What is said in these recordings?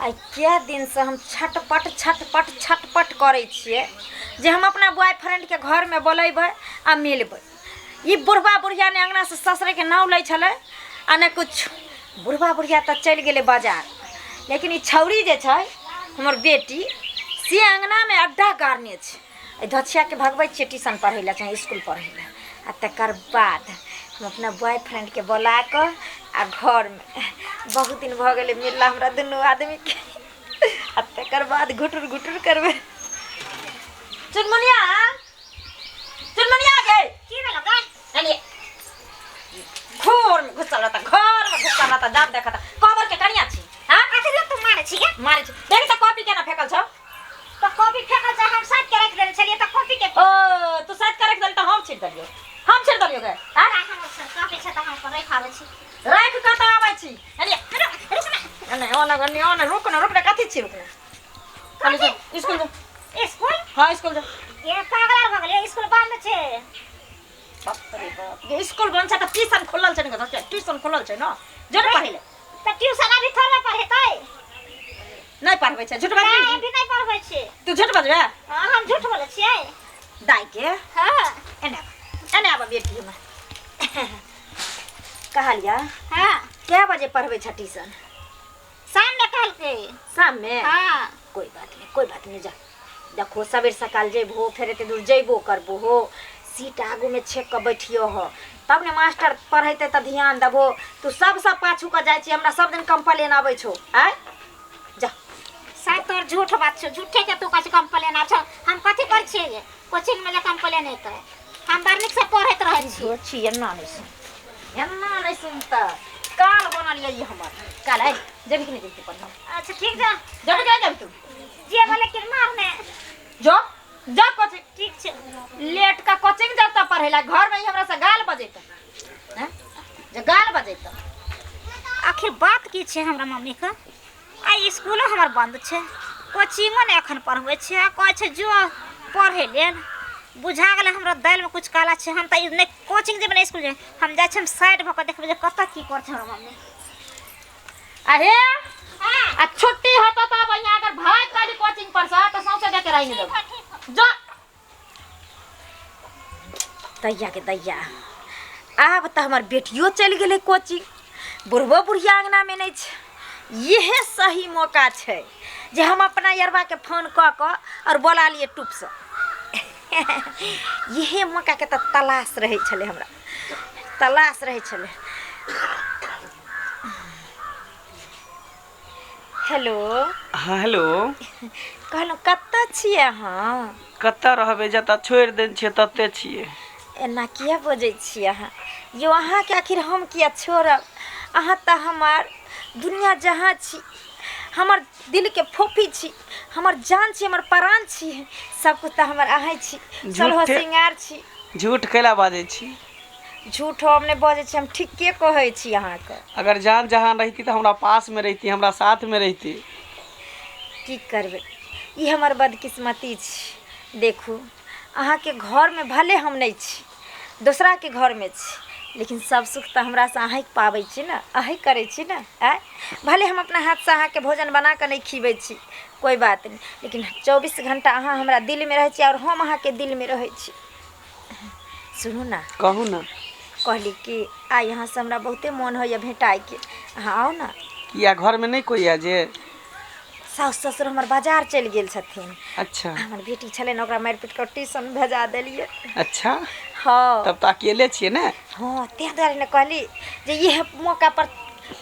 आइ कए दिनसँ हम छटपट छटपट छटपट करै छियै जे हम अपना बॉयफ्रेंडके घरमे बोलेबै आ मिलबै। ई बुढ़बा बुढ़िया ने अङ्गनासँ ससरैके नाम लै छलै आ ने किछु। बुढ़बा बुढ़िया तऽ चलि गेलै बाजार, लेकिन ई छौड़ी जे छै हमर बेटी, से अङ्गनामे अड्डा गाड़ने छै। एहि धछियाके भगबै छियै ट्यूशन पढ़ै लए चाहे इसकुल पढ़ै लए, आ तकर बाद हम अपना बॉयफ्रेंडके बोला कऽ आ घरमे बहुत दिन भऽ गेलै मिलला हमरा दुनू आदमीके, आ तकर बाद घुटुर घुटुर करबै। चुनमुनिया, चुनमुनिया गे, की भेलो गे? अरे घर में घुसल रहता, घर में घुसल रहता, दाम देखता कबर के कनिया छी। हां कथी लए तू मारै छी गे? मारै छी। देख त कॉपी केना फेकल छौ। तऽ कॉपी फेकल छै, हम साइड के राखि देने छलियै तऽ कॉपी के ओ तू साइड के राखि देली तऽ हम छीट देलियौ, हम छीट देलियौ गे। हां हमर सर कॉपी छै तऽ हम अपन राखि आबै छी। राखि कऽ तऽ आबै छी। अरे रुक ना, नहीं ओ ना नहीं ओ ना, रुक ना, रुक ना, कथी छी रुक ना। खाली जो स्कूल जो। स्कूल? हां स्कूल जो। ये पागल भऽ गेलै, स्कूल बंद छै। बाप रे बाप, ये स्कूल बंद छै तऽ ट्यूशन खुलल छै ने? ट्यूशन खुलल छै ने, जो ने पढ़ै ले। तऽ ट्यूशन अभी थोड़े पढ़ेतै। नहीं पढ़बै छै? झूठ बाजबी? नहीं, अभी नहीं पढ़बै छै। तू झूठ बजबे? हां, हम झूठ बोलै छियै दाई के। हां एने आब, एने आब बेटी हमर। कहलिया हां, कै बजे पढ़बै छै ट्यूशन? शाम में कहलकै। शाम में? हां। कोई बात नहीं, कोई बात नहीं, जा। देखो सबेर सकाल जेबहो, फेर एते दूर जेबो करबो हो, सीट आगू में छेक के बैठियो हो, तब ने मास्टर पढ़ेते तऽ ध्यान देबो। तू सबसँ पाछू के जाइ छी, हमरा सब दिन कंप्लेन आबै छौ। आय जा। शायद तोर झूठ बात छौ, झूठे के तू कहै छी कंप्लेन आबै छौ। हम कथी करै छियै कोचिंग में जे कंप्लेन एतै? हम बड़ नीक से पढ़ैत रहै छी। छी एना नहि सुन, एना नहि सुनता, काल बनल ये ई हमर काल। आइ जेबी कि नहि जेबी तू पढ़? अच्छा ठीक जा। जेबी कि नहि जेबी तू? जेबो लेकिन मारने। जो जा कोचिंग। ठीक छै। लेट का कोचिंग जाता पढ़े ला, घर में ही हमरा से गाल बजेता हैं, जे गाल बजेता। आखिर बात की छै हमरा मम्मी के? आइ स्कूलो हमर बंद छै, कोचिंगो नहि एखन पढ़बै छै, आ कहै छै जो पढ़ै लेल। बुझा गेलै हमरा दालिमे किछु काला छै। हम तऽ नहि कोचिंग जेबै नहि स्कूल जेबै, हम जाइ छी, हम साइड भऽ कऽ देखबै जे कतऽ की करै छै हमर मम्मी। अहे आ छुट्टी होतो तब यहाँ अगर भाग काली कोचिंग पर से तऽ सौंसे देके रहि देब। जो दैया के दैया, आब तऽ हमर बेटियो चलि गेलै कोचिंग, बुढ़बो बुढ़िया अङ्गनामे नहि छै। इहे सही मौका छै जे हम अपना यरबाके फोन कऽ कऽ आओर बोला लिए टूपसँ। इहे मौकाके तऽ तलाश रहै छलै हमरा, तलाश रहै छलै। हेलो। हाँ हेलो। कहलहुँ कतऽ छियै अहाँ? कतऽ रहबै, जतऽ छोड़ि देने छियै तते छियै। एना किया बजै छियै अहाँ यौ? अहाँके आखिर हम किया छोड़ब? अहाँ तऽ हमर दुनिया जहाँ छी, हमर दिलके फोफी छी, हमर जान छी, हमर प्राण छी, सब कुछ तऽ हमर अहें छी, सोलहो झूठे श्रृंगार छी। झूठ कैला बाजै छी? झूठ हम नहि बजै छी, हम ठीके कहै छी अहाँके। अगर जान जहान रहिती तऽ हमरा पासमे रहिती, हमरा साथमे रहिती। की करबै, ई हमर बदकिस्मती छी। देखू अहाँके घरमे भले हम नहि छी, दोसराके घरमे छी, लेकिन सब सुख तऽ हमरासँ अहीँ पाबै छी ने, अहीँ करै छी ने। आँय भले हम अपना हाथसँ अहाँके भोजन बना कऽ नहि खिबै छी, कोइ बात नहि, लेकिन 24 घण्टा अहाँ हमरा दिलमे रहै छी आओर हम अहाँके दिलमे रहै छी। सुनू ने। कहू ने। कहली कि आइ अहाँसँ हमरा बहुते मोन होइए भेँटाइके, अहाँ आउ ने। किया, घरमे नहि कोइ यऽ जे? साउस ससुर हमर बाजार चलि गेल छथिन। अच्छा। हमर बेटी छलै ने, ओकरा मारि पीट कऽ ट्यूशन भेजा देलियै। अच्छा। हँ। तब तऽ अकेले छियै ने? हँ, ताहि दुआरे ने कहली जे इएह मौका पर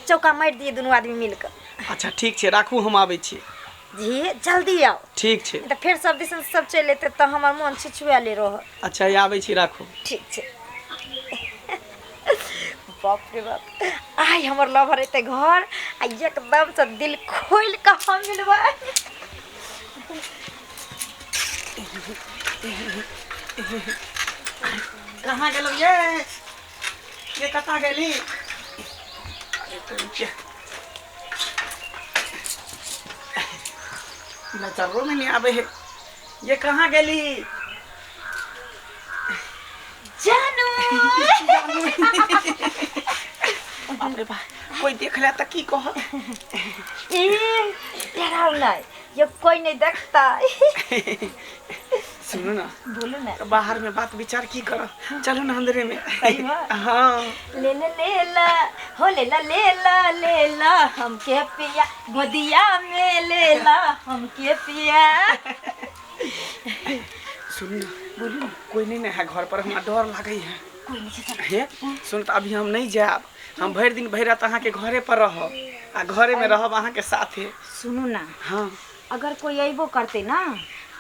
चौका मारि दियै दुनू आदमी मिल कऽ। अच्छा ठीक छै, राखू, हम आबै छी। जी जल्दी आउ। ठीक छै। तऽ फेर सब दिसन सब चलि एतै तऽ हमर मोन छुछुआले रहत। अच्छा आबै छी, राखू। ठीक छै। बाप रे बाप, आइ हमर लवर एतै घर आ एकदमसँ दिल खोलि कऽ हम मिलबै। कहाँ गेलौ ये? ये कतऽ गेली? अरे तोरी के। नजरो में नहीं आवे है। ये कहाँ गेली? जानू। बाप रे बाप, कोई देख ले तऽ की कहत? ए नहीं, ये कोई नहीं देखता। सुनू ना। बोलू ना। तो बाहर में बात विचार की करो, चलो ना अंदरे में। सही में? हाँ। ले ले ले ला, हो ले ला ले ला ले ला हमके पिया, गोदिया में ले ला हमके पिया। सुनू ना। बोलू ना। कोई नहीं ना है घर पर, हमरा डर लागे है। कोई नहीं है। हे सुन, तो अभी हम नहीं जाब, हम भरि दिन भरि रात अहाँ के घरे पर रहब आ घरे में रहब अहाँ के साथे। सुनू ना। हाँ। अगर कोई अबो करते ना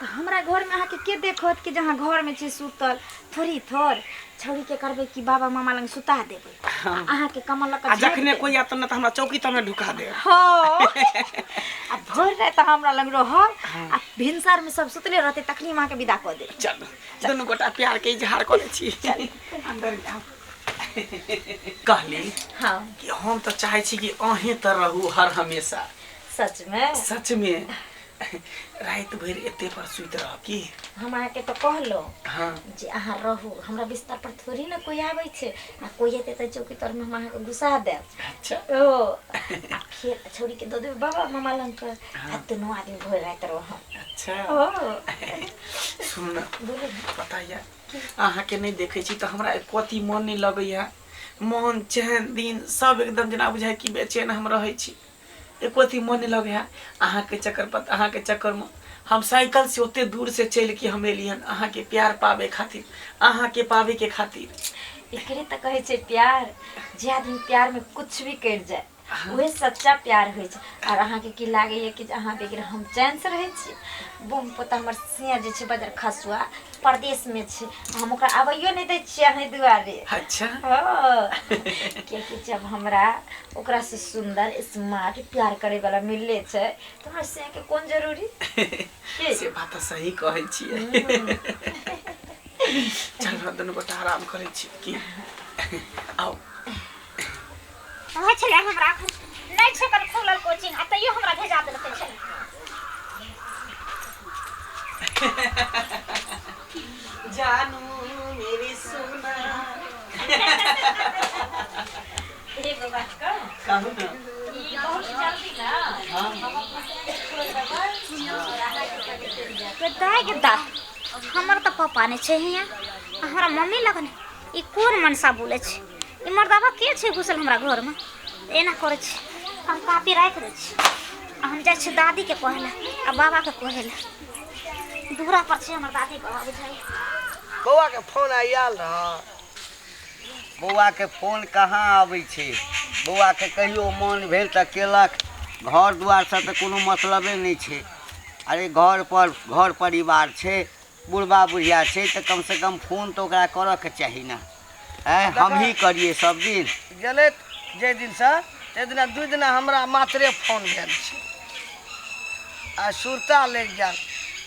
तो हमरा घर में अहाँ के के देखत कि जहाँ घर में छी सुतल, थोड़ी थोड़ छौड़ी के करबै कि बाबा मामा लग सुता देबै। हाँ। अहाँ के कमल लग आ जखने कोई आत न त हमरा चौकी तर में ढुका दे। हाँ। आ भरि राति हमरा लग रहब आ भिनसर में सब सुतले रहते तखनी हम अहाँ के विदा कऽ देब। चल दुनू गोटा प्यार के इजहार कऽ लै छी। अंदर जाओ। कहली हाँ कि हम तो चाहे छी कि अहें त रहू हर हमेशा। सच में? सच में। राति भरि एते पर सुति रहब की? हम अहाँके तो कहलो हाँ जे अहाँ रहू, हमरा बिस्तर पर थोड़ी ना कोई आबै छै, आ कोई एते तऽ चौकी तर में हम अहाँके घुसा देब। अच्छा। ओ आ फेर छौड़ी के दऽ देबै बाबा मामा लग के, आ दुनू आदमी भरि राति रहब। अच्छा। ओ सुन ना। बोलू ना। पता या अहाँ के नहीं देखै छी तऽ हमरा एको मन नहीं लगैया, मन चैन दिन सब एकदम जेना बुझाय कि बेचैन हम रहै छी, एको अथी मन नहीं लगैया। अहाँ के चक्कर पर, अहाँ के चक्कर में हम साइकिल से ओते दूर से चल के हम एलियन अहाँ के प्यार पावे खातिर, अहाँ के पावे के खातिर। एकरे तऽ कहै छै प्यार, जे आदमी प्यार में कुछ भी कर जाए वह सच्चा प्यार होइ छै। और अहाँ के की लागैया कि अहाँ बगैर हम चैन से रहै छी? बम पोता हमर सिया जे छै बजर खसुआ परदेश में छै, हम ओकरा आबैयो नहि दै छियै अहीं दुआरे। अच्छा। हाँ, कियाकि जब हमरा ओकरा से सुंदर स्मार्ट प्यार करे वाला मिलले छै तऽ हमरा सिया के कोन जरूरी? के? से बात तऽ सही कहै छियै। चल दुनू गोटा आराम करै छी की? आउ। होइ छलै हमरा एखन नहि छै कन खुलल कोचिंग, आ तैयो हमरा भेजा देलकै छलै। जानू मेरी सोना। एगो बात कहू? कहू ना। ई बहुत जल्दी ना हम अपना सिया के छोड़ देबै और अहाँ के संगे चलि जायब। के दाय के दाय, हमर तऽ पापा नहि छै हियाँ, आ हमरा मम्मी लगन ई कोन मनसा बोलै छै? ई मर्दाबा के छै घुसल हमरा घरमे एना करै छै? हम कापी राखि दै छी आ हम जाइ छी दादीके कहै लए आ बाबाके कहै लए। दूरा पर छै हमर दादी बाबा बुझाइ। बौआ के फोन आयल रह? बौआ के फोन कहाँ आबै छै? बौआ के कहियो मन भेल तऽ केलक, घर दुआरसँ तऽ कोनो मतलबे नहि छै। अरे घर पर घर परिवार छै, बुढ़बा बुढ़िया छै, तऽ कमसँ कम फोन तऽ ओकरा करऽके चाही ने। आँय, हमही करियै सब दिन? गेलै जाहि दिनसँ ताहि दिना 2 दिना हमरा मात्रे फोन भेल छै आ सुरता लागि गेल।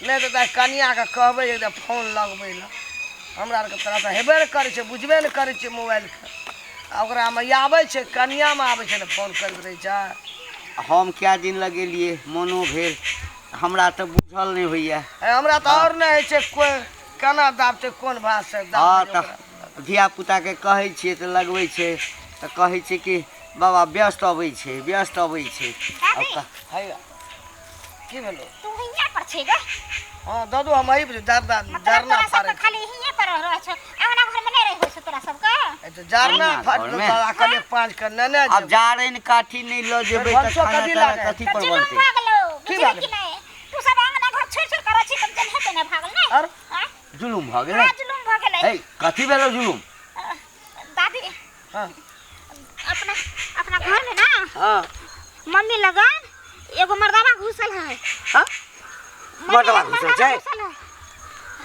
नहि तऽ ताहि कनिआँके कहबै एकदम फोन लगबै लए, हमरा आरके तोरा तऽ हेबे नहि करै छै, बुझबे नहि करै छै मोबाइलके। आ ओकरामे आबै छै, कनिआँमे आबै छै ने फोन करैत रहै छै। हम कए दिन लगेलियै, मोनो भेल, हमरा तऽ बुझल नहि होइए। हमरा तऽ आओर नहि होइ छै कोइ केना दाबतै, कोन भाषा हँ दाबतै। तऽ धियापुताके कहै छियै तऽ लगबै छै, तऽ कहै छै कि बाबा व्यस्त अबै छै, व्यस्त अबै छै। दादी। है की भेलो? तू हियाँ पर छै गे? हाँ दादू हम अही डरना मतलब डरना तोरा सबके फाड़ै खाली हियाँ पर रहै छौ, अंगना घरमे नहि रहै छौ तोरा सबके? छै जरना अंगना फाड़ घरमे? कने 5 के नेने आब जेबै। जारनि काठी नहि लऽ जेबै तऽ भनसो खाना कथी ताना लागै? कथी तऽ पर जुलुम बनतै? भऽ गेलौ, की बुझली भऽ कि नहि? तू सब अंगना घर छोड़ि छोड़ि कऽ रहै छी तऽ जन्हे तेने भागल नहि? आर? आँय? जुलुम भऽ गेलै? हाँ जुलुम भऽ गेलै। है कथी भेलौ जुलुम? दादी हाँ अपना अपना घर में ना हाँ मम्मी लगन एगो मर्दाबा घुसल है। हाँ? मम्मी मर्दाबा लगन घुसल मर्दाबा छै? घुसल है।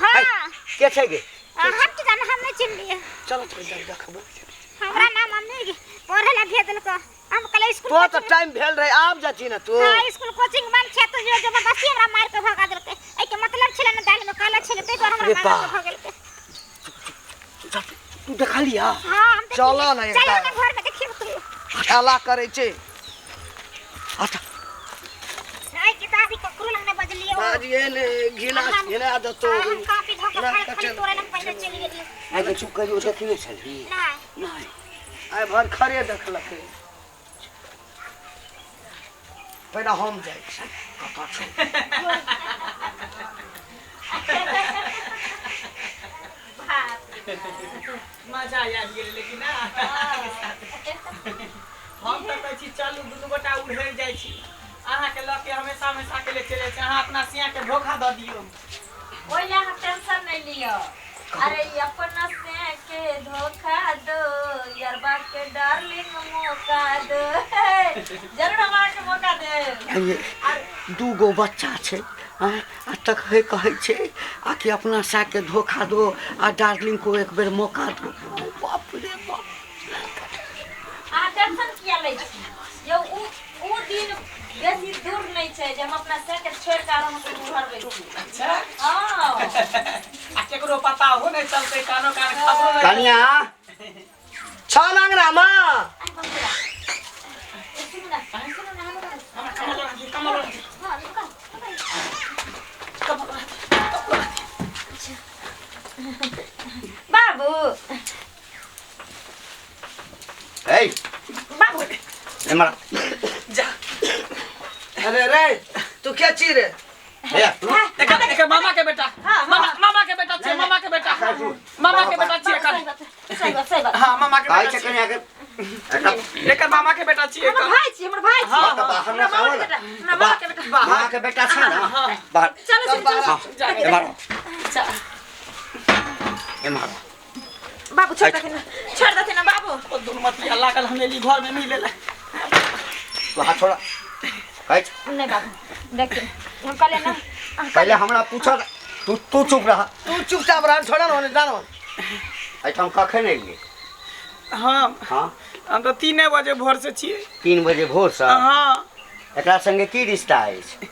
हाँ। के छै गे? हम की जाने, हम नहीं चिन्हलिए। चलो तो इधर देखबै। हमरा ना मम्मी पढ़े ला भेज देलको, हम कल स्कूल तो तऽ टाइम भेल रहे, आब जाती ना तू। हां स्कूल कोचिंग बंद छै तो जो जबरदस्ती हमरा मार के भगा देलकै। एहि के मतलब छलै ने दाल में काला छलै, ताहि दुआरे हमरा अरे मार के बा। भगेलकै। तू देखलिया? हां हम देखलिए। चलो ना चलो एकटा। ना घर में देखियो तू। खेला करै छै। अच्छा आई किताबी ककरो लग नहीं बजलिए। बाजिए ने घिना घिना देतो। हम कापी धो के ना, खाली खाली चल। तोरे लग पहिले चलि गेलिए। आइ चुप करियो, देखने छलही? नहीं। नहि। आइ भर खरे देखलकै। पहिने हम जाइ छी। कतऽ छौ? मजा आबि गेलै लेकिन ना हम तऽ कहै छी चलू दुनू गोटा उड़ै जाइ छी अहाँके लऽ के हमेशा हमेशा के लिए चलि जाइ छी अहाँ अपना सियाके धोखा दऽ दियौ। ओहि लए अहाँ टेंशन नहि लिअ। अरे अपना से के धोखा दो यरबा के डार्लिंग मौका दो। जरूर हम अहाँके मौका देब। दू गो बच्चा छै आ तक हे कहै छै आ कि अपना साके धोखा दो आ डार्लिंग को एक बेर मौका दो। बाप रे बाप। अहाँ टेंशन किया लै छी यौ? उ दिन बेसी दूर नहि छै जे हम अपना साके छोड़ि कऽ आराम से उभरबै छी। अच्छा हँ आ केकरो पता हो नहि चलतै कानो कान खबरो नहि। कनिया छल अंगनामा। आइ बाप रे। सुनू ना, सुनू ना, हमरा हमरा कमल ओढ़ा दिअ, कमल ओढ़ा दिअ, हँ रुका, रुका। कमल ओढ़ा दिअ, कमल ओढ़ा दिअ। बाबू ए बाबू एमहर जा अरे रे तू के छी रे? हे एकर एकर मामा के बेटा हाँ, मामा मामा के बेटा छियै मामा के बेटा मामा के बेटा छियै एकर। सही बात सही बात सही बात। हाँ मामा के कहै बेटा छै छियै कनिया के एकर एकर मामा के बेटा छियै हमर एकर। भाई छी, हमर भाई छी। हाँ, बाहर हमरा में मामा आबो के ना। बेटा, हमरा मामा के बेटा। माँ के बेटा छै ना बाहर। चलो चलो चलो। हाँ जा एमहर जा एमहर बाबू छोड़ देथिन ना, छोड़ देथिन ना बाबू। ओ दुनू मतिया लागल हम एली घर में मिले ला। तू हाथ छोड़ा कहै छै। नहीं बाबू देखिए हम कहले ना अहाँ पहिले हमरा पूछऽ तू तू चुप रह। तू चुपचाप रह छोड़ ना होने जानो। एहिठाम कखन एलियै? हम हाँ हम तऽ 3 बजे भोर से छियै। 3 बजे भोरसँ? हाँ एकरा संगे की रिश्ता अछि?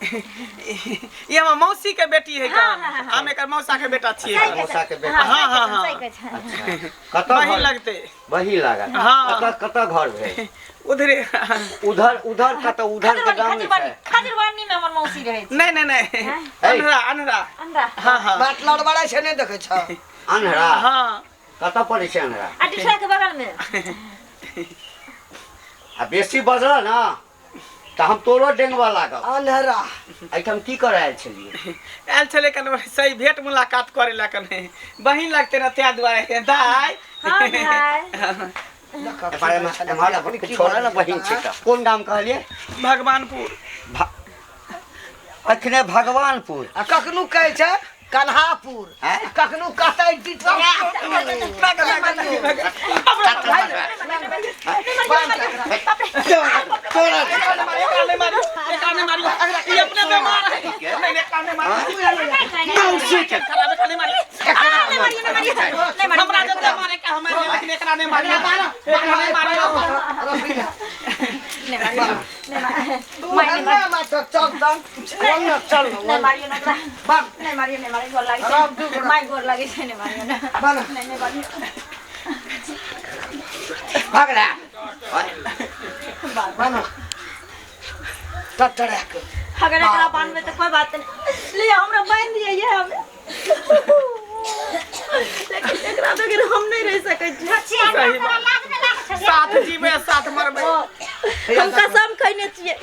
ई हमर मौसी के बेटी है हाँ, हाँ, हाँ। हम एकर मौसा के बेटा छियै। सही कहै मौसा के छै। बेटा। हाँ, हाँ, हाँ, हाँ। सही कहै छै। कतऽ बहिन घर लगतै। बहिन लागत। हाँ। कतऽ कतऽ घर भेल? उधरे। उधर उधर कतऽ? उधर के गाम नहि खजूरबानी छै? खजूरबानी में हमर मौसी रहै छै। नहीं नहीं नहीं है। अन्हरा अन्हरा। अंडा हाँ हाँ बात लड़बड़ाइ छै नहि देखै छ। अन्हरा हाँ कतऽ पड़ै छै अन्हरा? आ डिठरा के बगल में। आ बेसी बजल ना तऽ हम तोरो डेंगबऽ लागब। अन्हरा एहिठाम की करऽ आयल छलियै? आयल छलै कने सही भेंट मुलाकात करे ला कने बहिन लगतै ना ताहि दुआरे दाइ। हाँ भाई। एम्हर एम्हर एम्हर अपन छोड़ा ने बहिन छै तऽ। कोन गाम कहलियै? भगवानपुर। अखने भगवानपुर। आ कखनो कहै छै कन्हापुर हैं? कखनो कहतै डिठरा। तोरा एकरा नहि मारियौ, ई अपने बेमार है। नहीं नहीं एकरा नहि मारियौ। मौसी के खराब एकरा नहि मारियौ। नहीं मारियो, नहीं मारियो, नहीं मारियो। हमरा जते मारे के हम मारियौ, लेकिन एकरा नहि मारियौ। एकरा नहि मारियौ। नहीं मारियो, नहीं मारियो। तू हन्ना मात्र चल चल चल न चल नहीं मारियो ना ओकरा। बाप नहीं मारियो, नहीं मारियो, गोर लागै राम दू छै। गोरा। My गोर लागै छै, नहीं मारियो ना। बाना। नहीं नहीं मारियो। भगला बाना टटरा के अगर एकरा बांधबै तऽ कोई बात नहीं। ले हमरा बांधि दियै ये हमे। लेकिन एकरा बगैर हम नहीं रह सकै छी। सही बात। साथ जीबै साथ मरबै। हम कसम खैने छियै,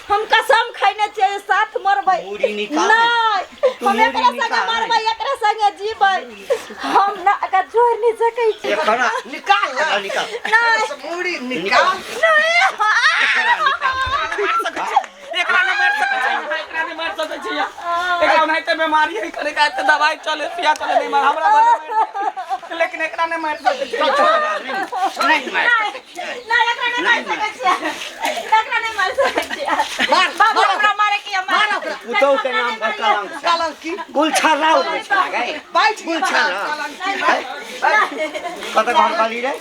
हम कसम खैने छियै साथ मरबै। मूड़ी निकाल। नहीं तू हम मूड़ी एकरा संगे निकाल। मरबै, एकरा संगे जीबै। हम ना एकरा छोड़ि नहीं सकै छी। एकरा निकाल ना। एकरा निकाल। नहीं मूड़ी निकाल। नहीं एकरा नहि मारि सकै छी, एकरा नहि मारि सकै छी। एकरा ओनाहिते बीमारी है करे का एते दवाई चले सुइया चले नहीं मार हमरा भले मारि दिअ, लेकिन एकरा नहि मारि सकै छी। नहीं मारि सकै छियै। नहीं एकरा नहीं मारि सकै छियै, एकरा नहीं मारि सकै छियै। बाबू हमरा मारे के मार ओकरा। पुतहु के नाम पर कलंक छै। कलंकी गुलछर्रा उड़बै छला गै। बैठ गुलछर्रा। कलंकी कतऽ घर कहली रे?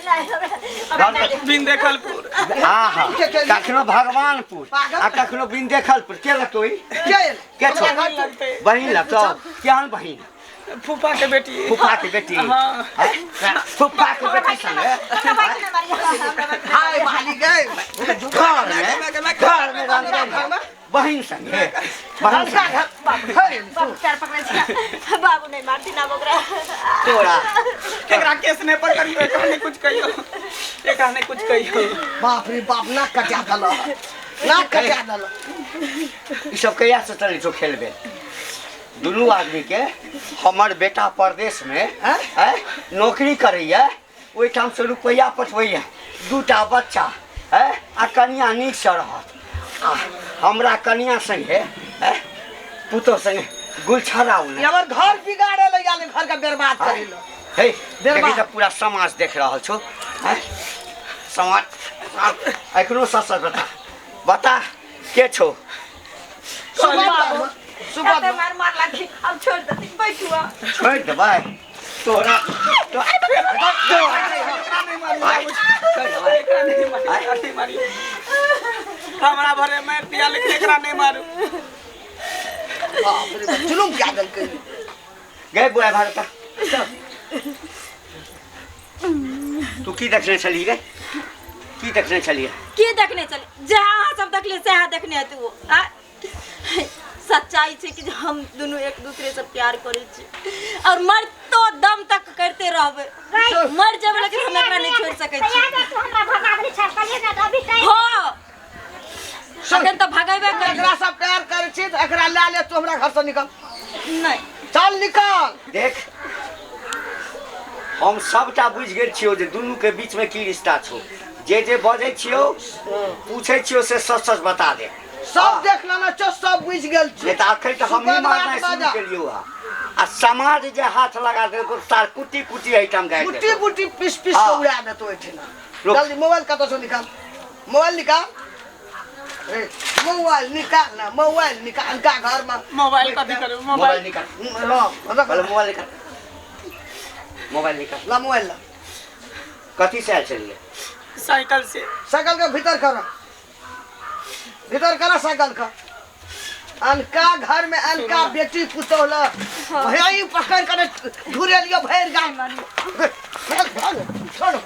बिन देखलपुर। हाँ हाँ कखनो भगवानपुर आ कखनो बिन देखलपुर। के लगतौ ई? के के छौ? बहिन लगतै। बहिन लगतौ? केहन बहिन? फूफा के बेटी। फूफा के बेटी। हाँ। फूफा के बेटी संगे हाय बाली गए घर में घर में रंग बहिन संगे बहिन संगे बाबू पैर पकड़ै छियै, बाबू नहीं मारती ना ओकरा। तोरा एकरा केस नहि पकड़ियौ, एकरा नहि कुछ कहियौ, एकरा नहि कुछ कहियौ। बाप रे बाप ना कटा देलक। नाक कटा देलक। ई सब कहिया से चलै छौ खेलबे? दुनू आदमी के हमर बेटा परदेश में हैं नौकरी करैया, ओहिठाम से रुपैआ पठबैया, दूटा बच्चा हैं आ कनिया नीकसँ रहत। आ हमरा कनिया संगे हैं पुतोह संगे गुलछड़ा ई हमर घर बिगाड़े ले यानी घर के बर्बाद करै ले। हे देखी तऽ पूरा समाज देख रहल छौ। हैं समाज एखनो सच सच बता, बता के छौ? सुबह मार मार लागी, अब छोड़ दे, बैठू। छोड़ देबै तोरा। हमरा भरे मारि दिया लेकिन एकरा नहीं मारू। बाप रे, जुलुम क्या देलकै। गए बुआ भारत तू की देखने छली रे? की देखने छलियै? की देखने छली? जे अहाँ सब देखलियै सएह देखने हेतै ओ। सच्चाई छै कि हम दुनू एक दूसरे से प्यार करै छी और मरतो दम तक करते रहबै। मर जेबै लेकिन हम एकरा नहीं छोड़ सकै छी। हमरा भगा देली छै, कहलियै ने अभी टाइम। हां अखन तऽ भगेबे करी। एकरा से प्यार करै छी तऽ एकरा लए ले, तू हमरा घर से निकल। नहीं चल निकल। देख हम सबटा बुझि गेल छियौ जे दुनू के बीच में की रिश्ता छौ। जे जे बजै छियौ पूछै छियौ से सच सच बता दे। सब देख लेना छौ, सब बुझि गेल छियौ। नहीं तऽ अखन तऽ हमही मारनाइ शुरू केलियौ हँ। आ समाज जे हाथ लगा देलकौ तार कुटी कुटी एहिठाम गाड़ि कुटी कुटी पीस पीस के उड़ा देतौ एहिठिना। जल्दी मोबाइल कतऽ छौ? निकाल मोबाइल, निकाल मोबाइल, निकाल ना मोबाइल निकाल। अनका घर में मोबाइल कथी करबै? मोबाइल निकाल, मोबाइल निकाल, मोबाइल निकाल, ला मोबाइल ला। कथी से आयल छलियै? साइकिल से। साइकिल के भीतर कर, भीतर कर साइकिल का। अनका घर में अनका बेटी पुतोह ल भई पकड़ कर घुरे लियो भरि गाम। छोड़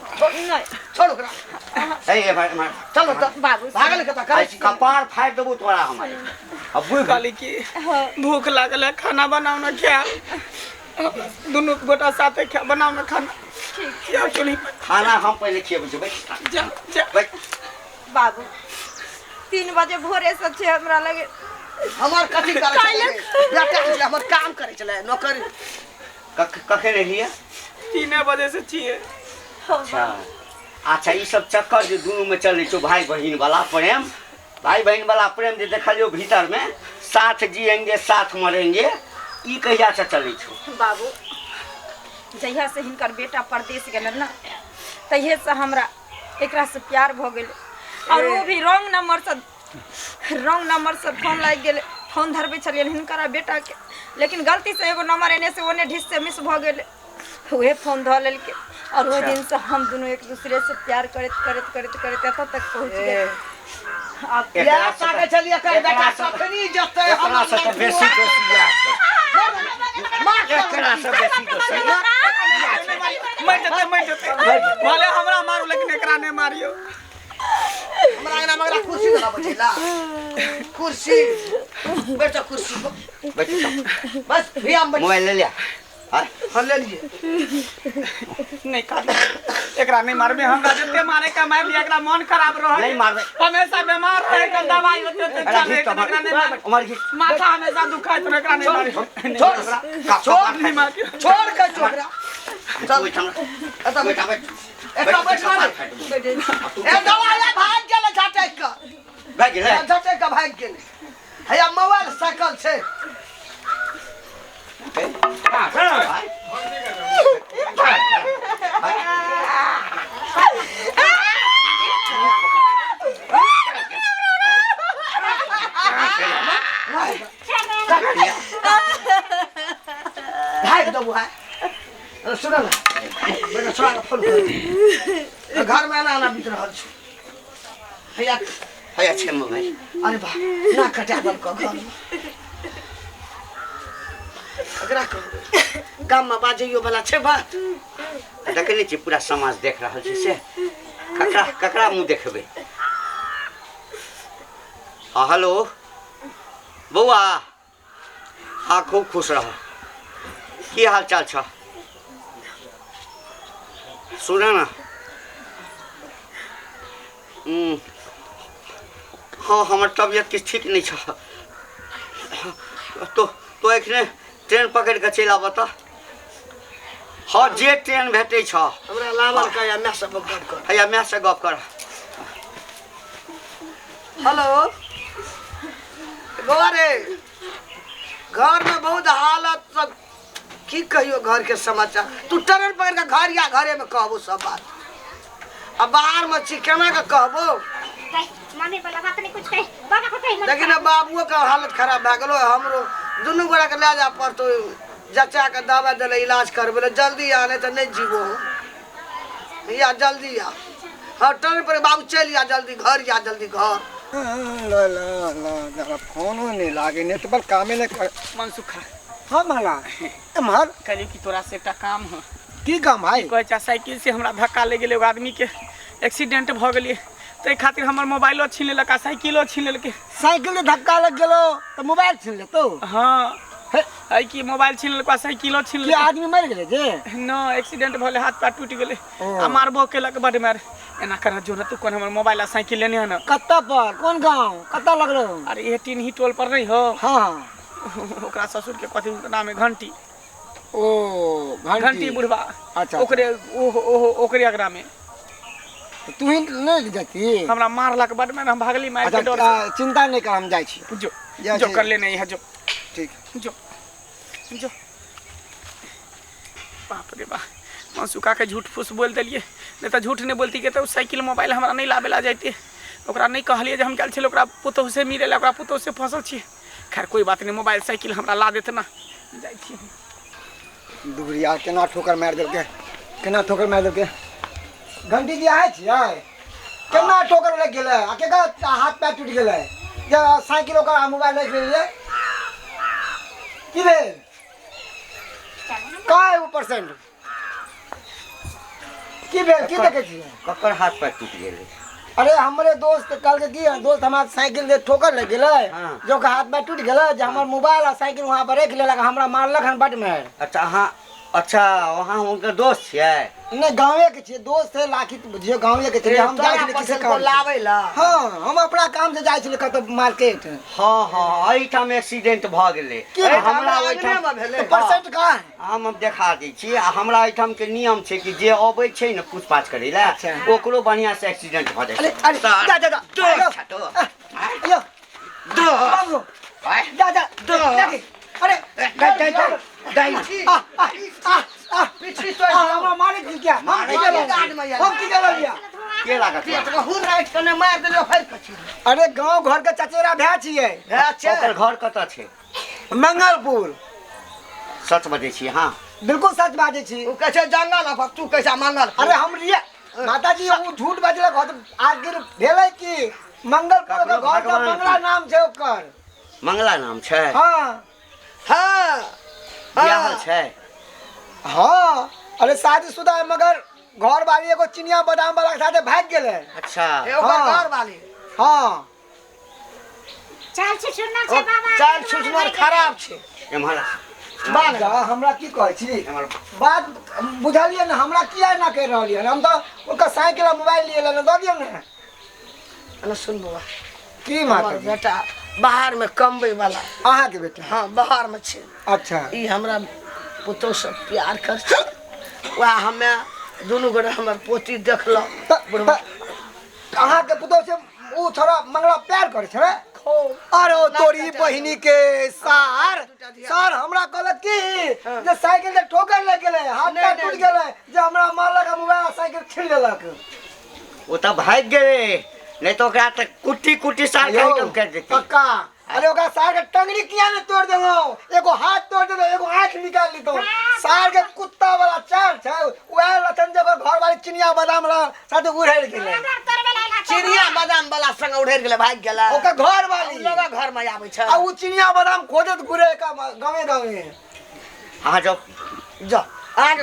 छोड़ ओकरा। ए भाई मार चलो त बाबू भागल के त करै छी। कपार फाड़ देबो तोरा हम। अब बुझ कहली कि भूख लागल है, खाना बनाओ ना, खायब दुनू गोटा साथे खा, बनाओ ना खाना। ठीक जाओ चुनी खाना हम पहिले खियबै छी। बैठ जा जा बैठ। बाबू 3 बजे भोरे से छै हमरा लगे। हमर कथी करै छलै? बेटा छलै हमर, काम करै छलै नौकरी। कखन एलियै? 3 बजे से छियै। अच्छा अच्छा, ई सब चक्कर जे दुनू में चलै छौ भाई बहिन वाला प्रेम, भाई बहिन वाला प्रेम जे देखलियौ भीतर में, साथ जिएंगे साथ मरेंगे, ई कहिया से चलै छौ? बाबू जहिया से हिनकर बेटा परदेश गेलन ना तहिये से हमरा एकरा से प्यार भऽ गेलै। और वो भी रॉन्ग नंबर से फोन लागि गेलै। फोन धरबै छलियै हिनकर बेटा के, लेकिन गलती से एगो नंबर एने से ओने ढिस से मिस भऽ गेलै, उहे फोन धऽ लेलकै। और ओहि दिन से हम दुनू एक दूसरे से प्यार करैत करैत करैत करैत एतऽ तक पहुँच गेल। आब प्यार साथे छलियै कर बेटा कखनी जेतै एकरा से तऽ बेसी दोषी एकरा से बेसी दोषी। मर जेतै, मर जेतै भले हमरा मारू लेकिन एकरा नहि मारियौ। हमरा अंगना में कुर्सी देला बचैला, कुर्सी बैठ जा, कुर्सी बैठ बस भैया मोबाइल ले लिया। हाँ ले लिए। नहीं काट एकरा नहीं मारबे, हमरा जते मारे का मार लिया, एकरा मन खराब रहे। नहीं मारबे, हमेशा बीमार रहे, एकरा दवाई होते होते चले, एकरा नहीं मारबे। माथा हमेशा दुखाय तो एकरा नहीं मारबे। छोड़ छोड़ नहीं मार, छोड़ के छोकरा चल एता बैठ, एता बैठ ए दवाई भाग गेलै झटक के, भाग गेलै झटक के भाग गेलै। हैया मोबाइल साइकिल छै। भाग देबो है। सुन ना बेटा, छोड़ा के फोन कर। घर में आना आना बीत रहल छै। हैया हैया छै मोबाइल। अरे बा ना कटा देलकौ घर में। एकरा कहबै गाम में बाजैयो वाला छै बात। देखै नहि छियै पूरा समाज देख रहल छै, से ककरा ककरा मुँह देखबै? हाँ हेलो बौआ, हाँ खूब खुश रह, की हाल चाल छ? सुन ना, हाँ हमर तबियत किछु ठीक नहीं छ। तो तो एखने ट्रेन पकड़ के चलि आबऽ तऽ। हाँ जे ट्रेन भेटै छ। हमरा लावल का या मैं सब गप कर। हैया माय से गप कर। हेलो बौआ रे, घर में बहुत हालत सब की कहियो घर के समाचार। तू ट्रेन पकड़ के घर या घरे में कहबो सब बात। अब बाहर में छी केना के कहबो? मम्मी वाला बात नहीं कुछ कही, बाबा को कही। लेकिन अब बाबुओ के हालत खराब भए गेलो, हमरो दुनू गोरा के लए जाय पड़तो जचा के दवा देले इलाज करबे ले। जल्दी आ नहीं तऽ नहीं जीबो हम। या जल्दी आ। हाँ ट्रेन पर बाबू चलि आ जल्दी घर, या जल्दी घर। ला ला ला ला फोनो नहीं लागे, नेटवर्क कामे नहीं कर। मनसुखा। हाँ माला एम्हर कहलियो कि तोरा से एकटा काम हो। की काम भाई? कहै छै साइकिल से हमरा धक्का लागि गेलै, एगो आदमी के एक्सीडेंट भऽ गेलै, ताहि खातिर हमर मोबाइलो छीन लेलक आ साइकिलो छीन लेलकै। साइकिल से धक्का लग गेलो तऽ मोबाइल छीन लेतौ? हाँ है कि मोबाइल छीन लेलक आ साइकिलो छीन की लेलक। आदमी मरि गेलै जे? न एक्सीडेंट भऽ गेलै, हाथ पैर टूटि गेलै आ मारबो केलक बड मारि। एना कर जो न तू कोन हमर मोबाइल आ साइकिल लेने हन। कतऽ पर, कोन गाँव, कतऽ लगलो? अरे ये टीन ही टोल पर नहीं हो। हाँ ओकरा ससुर के कथी नाम है घंटी। ओ घंटी बुढ़वा। अच्छा ओकरे ओहो ओहो ओकरे अगरा में। तो तू ही नहीं जाती? हमरा मारलक बड मारि, हम भागली मारि के डर से। चिंता नहीं कर, हम जाइ छी। जो जो कर ले नहीं है जो। ठीक जो जो। बाप रे बाप, मनसुखा के झूठ फूस बोल देलिए, नहीं तो झूठ नहीं बोलती के तो साइकिल मोबाइल हमरा नहीं लाबे ला जाते। ओकरा नहीं कहलिए जे हम गेल छलियै ओकरा पुतोहु से मिले ला, ओकरा पुतोहु से फंसल छी। खैर कोई बात नहीं, मोबाइल साइकिल हमरा ला देत ना, जाइ छी। दुबरिया केना ठोकर मारि देलकै, केना ठोकर मारि देलकै। घंटी जी आए छियै? केना ठोकर लागि गेलै आ केकर हाथ पैर टूटि गेलै जे साइकिल ओकर मोबाइल राखि लेलियै? की भेल? कहाँ है वो परसेंट? की भेल, की देखै छियै? ककर हाथ पैर टूटि गेलै? अरे हमरे दोस्त कल के की दोस्त हमार साइकिल से ठोकर लग गेलै, जो के हाथ पैर टूटि गेलै, जे हमर मोबाइल आ साइकिल वहाँ पर राखि लेलक, हमरा मारलक हन बड मारि। अच्छा अहाँ, अच्छा वहाँ हुनकर दोस्त छियै? नहीं गाँवे के छियै, दोस्त है लाखी बुझियौ गाँवे के छियै। हम जाइ छलियै किसी काम लाबै ला। हाँ हम अपना काम से जाइ छलियै कतौ मार्केट। हाँ हाँ एहिठाम एक्सीडेंट भऽ गेलै हमरा ओहिठाम। परसेंट कहाँ है? हम देखा दै छी। आ हमरा एहिठाम के नियम छै कि जे अबै छै ने पूछपाछ करै लए ओकरो बढ़िआँ से एक्सीडेंट भऽ जाइ छै। अरे जा जा जा जा जा अरे हमरा मारे की क्या? हम की केलियै? के लागत? अरे गाँव घर के चचेरा भाय छियै। ओकर घर कतऽ छै? मंगलपुर। सच बजै छी? हाँ बिल्कुल सच बाजै छी। ओ कहै छै जंगल अब तू कैसा मंगल? अरे हम माता जी ओ झूठ बजलक। आखिर भेलै कि मंगलपुर ओकर घर के मंगला नाम छै ओकर। मंगला नाम छै? हाँ हाँ बियाहल छै? हाँ अरे शादीशुदा है, मगर घर वाली एगो चिनिया बादाम वाला के साथे भाग गेलै। अच्छा ओकर घर वाली? हाँ चाल छुछुनर छै बाबा, चाल छुछुनर खराब छै। एम्हर बात हमरा की कहै छी, बात बुझलियै ने? हमरा किया एना कहि रहलियै? हम तऽ ओकर साइकिल आ मोबाइल लिए लेने दऽ दियौ ने। अरे सुन बौआ। की माता? बेटा बाहर में कमबै वाला। अहाँके बेटा? हाँ बाहर में छै। अच्छा ई हमरा पुतोहु सब प्यार कर छै, वएह हमे दुनू गोटे हमर पोती देखलक। अहाँके पुतोहु से ओ छोड़ा मंगला प्यार करै छलै? अरे तोरी बहिनी के सार सार हमरा कहलक की जे साइकिल से ठोकर लागि गेलै, हाथ पैर टूटि गेलै, जे हमरा मारलक आ मोबाइल साइकिल छीन लेलक। ओ तऽ भागि गेलै, नहीं तो ओकरा तऽ कुट्टी कुट्टी सार के आइटम कर देतै पक्का। अरे ओकरा सार के टंगड़ी किया ने तोड़ देलहुँ? एगो हाथ तोड़ देलहुँ, एगो आँखि निकाल लितहुँ। सार के कुत्ता वाला चाल छै, वएह लछन जे ओकर घर वाली चिनिया बादाम वाला साथे उड़ैड़ गेलै। चिनिया बादाम वाला संग उड़ैड़ गेलै, भागि गेलै ओकर घर वाली। लोग घर में आबै छै आ उ चिनिया बादाम खोजैत घुरे गावे गावे। अहाँ जाउ जाउ,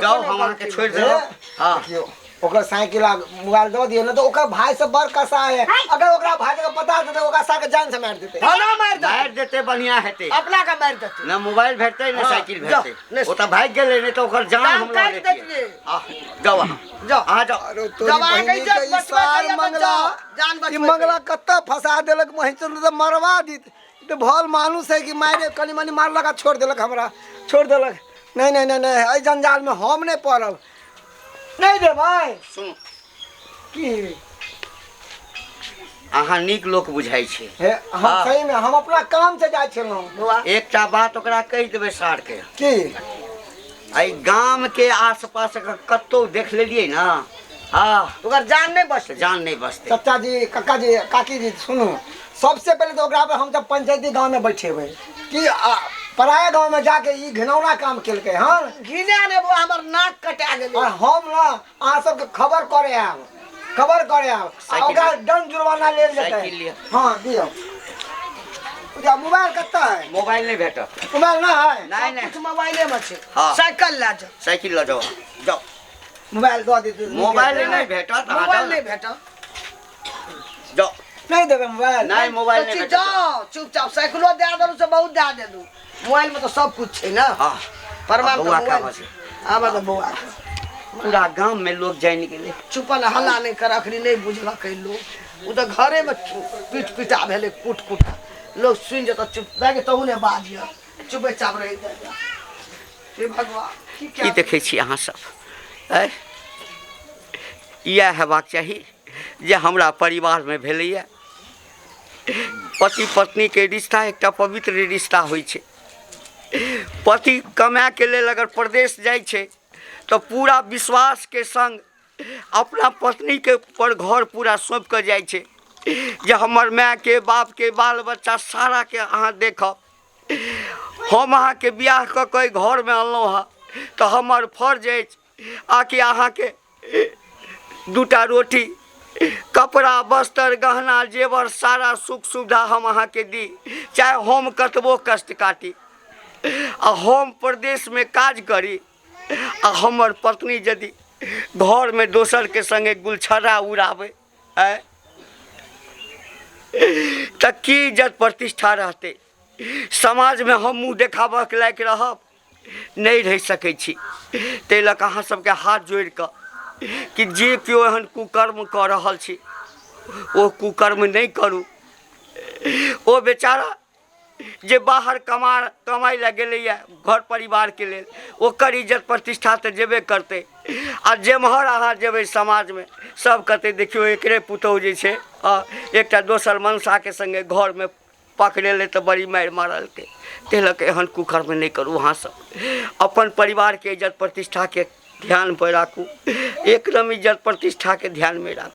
जाउ, हम अहाँके छोड़ि देलहुँ। हाँ देखियौ ओकर साइकिल आ मोबाइल दऽ दियौ, नहि तऽ ओकर भाय सब बड़ कसाय है। अगर ओकरा भाय के पता चलतै, ओकरा साके जान से मारि देतै। भला मारि देतै। मारि देतै, बढ़िआँ हेतै। अपना के मारि देतै। ने मोबाइल भेटतै ने हाँ, साइकिल जाओ, भेटतै। ने ओ तऽ भागि गेलै, नहि तऽ ओकर जान जान हम लऽ काटि लेतियै। देतियै। आ जाउ अहाँ। जाओ। अहाँ जाओ। अरे तोरी जब अहाँके बहिनी इज्जत के ई बचबै सार के यऽ तऽ मंगला, जाओ, जान ई बचबै के। मंगला कतऽ फंसा देलक महिचंद्र, तऽ मरवा दीत। ई तऽ भल मानुस है कि मारे कनि मनि मारलक आ छोड़ि देलक, हमरा छोड़ि देलक। नहि नहि नहि नहि, एहि जंजालमे हम नहि पड़ब। नहि देबै। सुनू। की? अहाँ नीक लोक बुझाइ छी। हे हम। हाँ। सहीमे हम अपना काम से जाइ छलहुँ। बौआ एकटा बात ओकरा कहि देबै सारके। की? एहि गामके आसपास अगर कतहु देख लेलियै ने, हाँ, ओकर जान नहि बचतै। जान नहि बचतै। चाचा जी, काका जी, काकी जी, सुनू, सबसे पहिले तऽ ओकरा पर हम जब पंचायती गाँवमे बैठेबै कि पराया गाँवमे जाके ई घिनौना काम केलकै हन। घिना ने बौआ, हमर नाक कटा गेलै। और हम ना अहाँ सबके खबर करे आयब, खबर करे आयब आ साइकिल ओकरा लिअ। दंड जुर्माना लेल जेतै। साइकिल लिअ। हाँ दियौ। जा, मोबाइल कतऽ है? मोबाइल नहि भेटत। मोबाइल ना है? नहि नहि। किछु मोबाइले मे छै। हाँ। साइकिल लए जाओ। साइकिल लऽ जाउ अहाँ, जाउ। मोबाइल दऽ देतै। मोबाइल नहि भेटत, अहाँ मोबाइल जाउ नहि ने। भेटत। जाउ। नहीं देबै मोबाइल? नहि, मोबाइल नहि तऽ भेटत। जाओ चुपचाप, साइकिलो दए देलू से बहुत दए देलू, मोबाइल में तऽ सब कुछ छै ने। हाँ। प्रमाण तऽ बौआ मोबाइल कहाँ छै। छै? आबऽ तऽ बौआ के। पूरा गाम में लोग जानि गेलै। चुप ने, हल्ला नहि कर, अखनी नहि बुझलकै लोक। ओ तऽ घरेमे पीट पिटा भेलै, कुट कुटा, लोक सुनि जेतऽ। चुप भए गेल, तहू नहि बाजिह, चुपे चाप रहि जा। हे भगवान, की की कए देखै छी अहाँ सब? आँय, इएह हेबाक चाही जे हमरा परिवारमे भेलैए। पति पत्नीके रिश्ता एकटा पवित्र रिश्ता होइ छै। पति कमाएके लेल अगर परदेश जाइ छै तऽ पूरा विश्वासके सङ्ग अपना पत्नीके पर घर पूरा सौंपि कऽ जाइ छै जे हमर मायके बापके बाल बच्चा साराके अहाँ देखब। हम अहाँके बियाह कऽ कऽ एहि घरमे अनलहुँ हँ तऽ हमर फर्ज अछि आकि अहाँके दूटा रोटी, कपड़ा, वस्त्र, गहना, जेवर, सारा सुख सुविधा हम अहाँके दी, चाहे हम कतबो कष्ट काटी। आ हम परदेशमे काज करी आ हमर पत्नी यदि घरमे दोसरके सङ्गे गुलछर्रा उड़ाबै, आँय, तऽ की इज्जत प्रतिष्ठा रहतै समाजमे? हम मुँह देखाबऽके लायक रहब? नहि रहि सकै छी। ताहि लऽ कऽ अहाँ सबके हाथ जोड़ि कऽ कि जे केओ एहन कुकर्म कऽ रहल छी, ओ कुकर्म नहि करू। ओ बेचारा जे बाहर कमाइ लए गेलैए घर परिवारके लेल, ओकर इज्जत प्रतिष्ठा तऽ जेबे करतै, आ जेम्हर अहाँ जेबै समाजमे सब कहतै, देखियौ एकरे पुतहु जे छै एकटा दोसर मनसाके सङ्गे घरमे पकड़ेलै तऽ बड़ी मारि मारलकै। ताहि लऽ कऽ एहन कुकर्म नहि करू। अहाँसभ अपन परिवारके इज्जत प्रतिष्ठाके ध्यानपर राखू, एकदम इज्जत प्रतिष्ठाके ध्यानमे राखू।